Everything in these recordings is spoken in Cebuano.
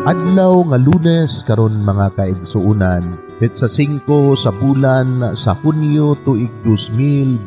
Adlaw nga Lunes karon, mga kaigsuonan, petsa 5 sa bulan sa Hunyo, tuig 2023.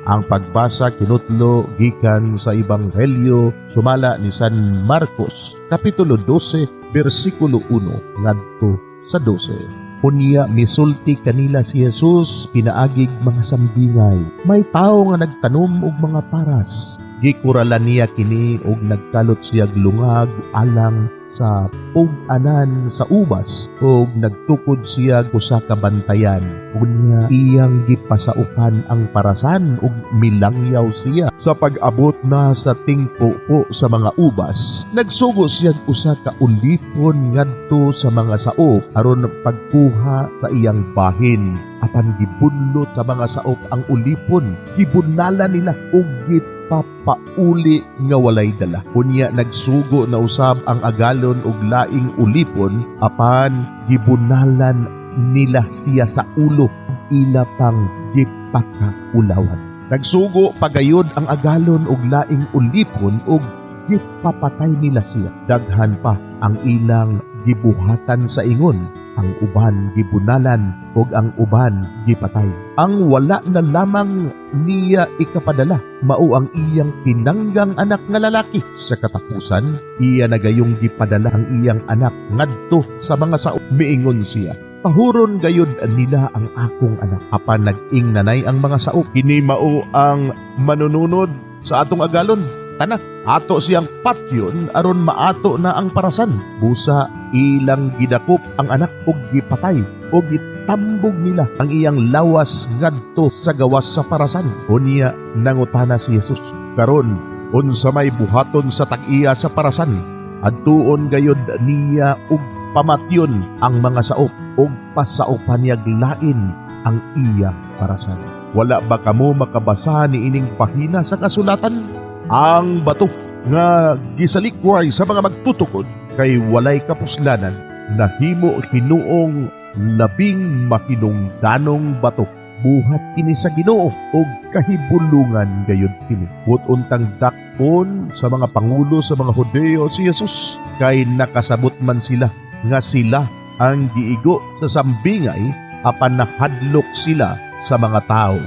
Ang pagbasa kinutlo gikan sa Ebanghelyo sumala ni San Marcos, kapitulo 12, bersikulo 1 ngadto sa 12. Unya misulti kanila si Jesus pinaagig mga sambingay. May tawo nga nagtanom og mga paras. Gikuralan niya kini og nagkalot siyag lungag alang sa pug-anan sa ubas ug nagtukod siya usa ka bantayan. Unya iyang gipasaukan ang parasan ug milangyaw siya. Sa pag-abot na sa tingpupo sa mga ubas, nagsugo siya usa ka ulipon ngadto sa mga saop aron pagkuha sa iyang bahin. Apan gibunlot sa mga saop ang ulipon, gibunala nila ug gipapauli nga walay dala. Unya nagsugo na usab ang agalon og laing ulipon, apan gibunalan nila siya sa ulo, ila pang gipakaulawan. Nagsugo pagayod ang agalon og laing ulipon ug gipapatay nila siya. Daghan pa ang ilang gibuhatan sa ingon, ang uban gibunalan ug ang uban gipatay. Ang wala na lamang niya ikapadala mao ang iyang pinanggang anak nga lalaki. Sa katapusan, iya nagayong gipadala ang iyang anak ngadto sa mga saop. Miingon siya, "Tahuron gayud nila ang akong anak." Apan nag-ingnanay ang mga saop, "Kini mao ang manununod sa atong agalon. Tana, ato siyang patyon aron maato na ang parasan." Busa ilang gidakop ang anak ug gipatay ug gitambog nila ang iyang lawas ngadto sa gawas sa parasan. Unya nangutana si Jesus, "Karon, unsa may buhaton sa tag-iya sa parasan? Adtuon gayud niya ug pamatyon ang mga saop ug pasaupan niyag lain ang iyang parasan. Wala ba kamo makabasa ni ining pahina sa kasulatan? Ang bato nga gisalikway sa mga magtutukod kay walay kapuslanan, nahimo hinuong labing mahinungdanong bato. Buhat kini sa Ginoo ug kahibulungan gayud kini." Buot untang dakpon sa mga pangulo sa mga Hudeo si Jesus kay nakasabot man sila nga sila ang giigo sa sambingay, apan nahadlok sila sa mga tao.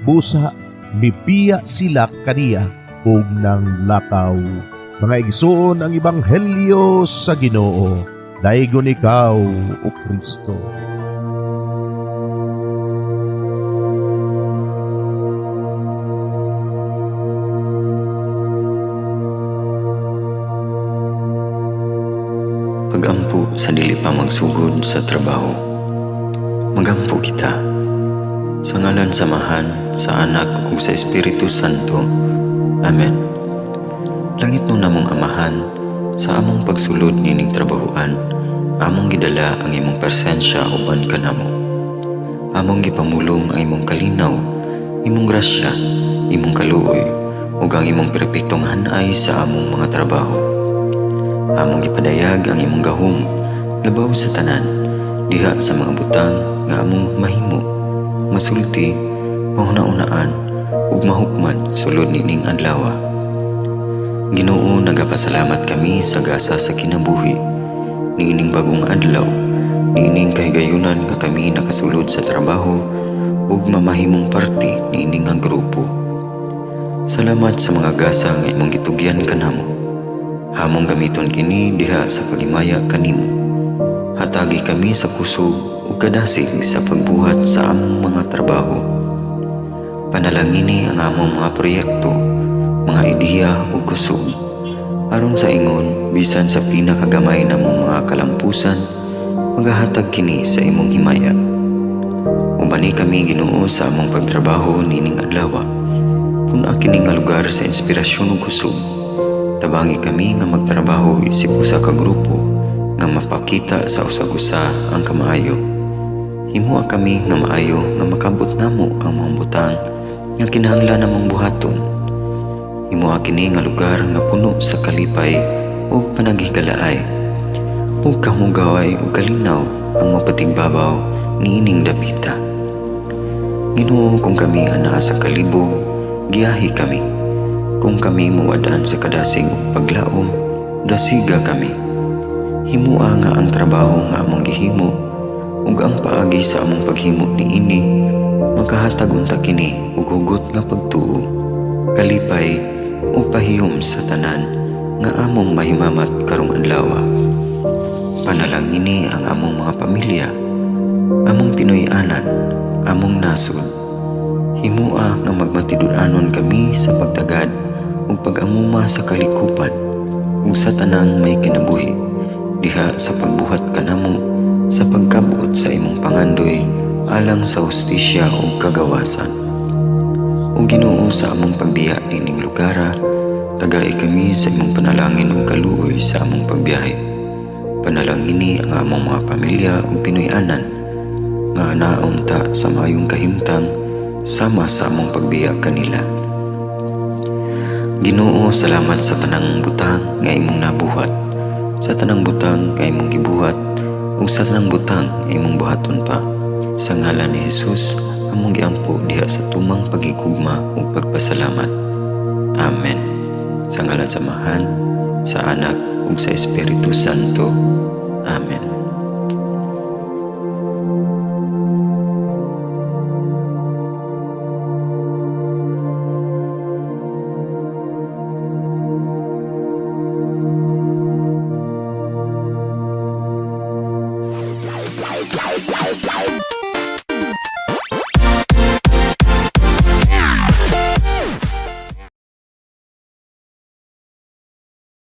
Busa mibiya sila kaniya ug nang lakaw. Mga igsoon, ang ebanghelyo sa Ginoo. Daygon ikaw, o Kristo. Pagampo sa dili pa magsugod sa trabaho. Magampo kita. Sa ngalan sa Amahan, sa Anak ug sa Espiritu Santo. Amen. Langitnon namong Amahan, sa among pagsulod nining trabahoan, among gidala ang imong presensya uban kanamo. Among gipamulong ang imong kalinaw, imong grasya, imong kaluoy, ug ang imong perpektong hanay sa among mga trabaho. Among gipadayag ang imong gahom labaw sa tanan, diha sa mga butang nga among mahimo, masulti, mahuna-unaan ug mahukman sulod nining adlaw. Ginoo, nagapasalamat kami sa gasa sa kinabuhi niining bagong adlaw, niining kahigayunan nga kami nakasulod sa trabaho ug mamahimong parte niini nga grupo. Salamat sa mga gasa nga imong gitugyan kanamo. Hamong gamiton kini diha sa paghimaya kanimo. Hatagi kami sa kusog ug kadasig sa pagbuhat sa among mga trabaho. Panalangini ang among mga proyekto, mga ideya ug kusog, aron sa ingon bisan sa pinakagamay namong mga kalampusan, magahatag kini sa imong himaya. Ubani kami, Ginoo, sa among pagtrabaho nining adlaw. Pun-a kini nga lugar sa inspirasyon ug kusog. Tabangi kami nga magtrabaho isip usa ka grupo nga mapakita sa usag-usa ang kamaayo. Himoa kami nga maayo nga makabot namo ang mga butang nga kinahanglan namong buhaton. Himoa kini nga lugar nga puno sa kalipay ug panaghigalaay, ug kamugaway ug kalinaw ang mapatigbabaw niining dapita. Ginoo, kung kami anaa sa kalibog, giyahi kami. Kung kami muwad-an sa kadasig ug paglaom, dasiga kami. Himua nga ang trabaho nga among gihimo ug ang paagi sa among paghimo niini makahatag unta kini og hugot nga pagtuo, kalipay ug pahiyom sa tanan nga among mahimamat karong adlaw. Panalangini ang among mga pamilya, among Pinoy-anan, among nasod. Himua nga magmatinud-anon kami sa pagtagad ug pag-amuma sa kalikupan ug sa tanang may kinabuhi diha sa pagbuhat kanamo sa pagkabot sa imong pangandoy alang sa hustisya ug kagawasan. O Ginoo, sa among pagbiya nining lugara, tagai kami sa imong panalangin ug kaluoy sa among pagbiyahe. Panalangini ang among mga pamilya ug Pinoy-anan nga anaon ta sa maayong kahimtang sama sa among pagbiya kanila. Ginoo, salamat sa tanang butang nga imong nabuhat, sa tanang butang nga imong gibuhat, ug sa tanang butang nga imong buhaton pa. Sa ngalan ni Jesus, among giampo diha sa tumang pagigugma ug pagpasalamat. Amen. Sa ngalan sa Amahan, sa Anak ug sa Espiritu Santo. Amen.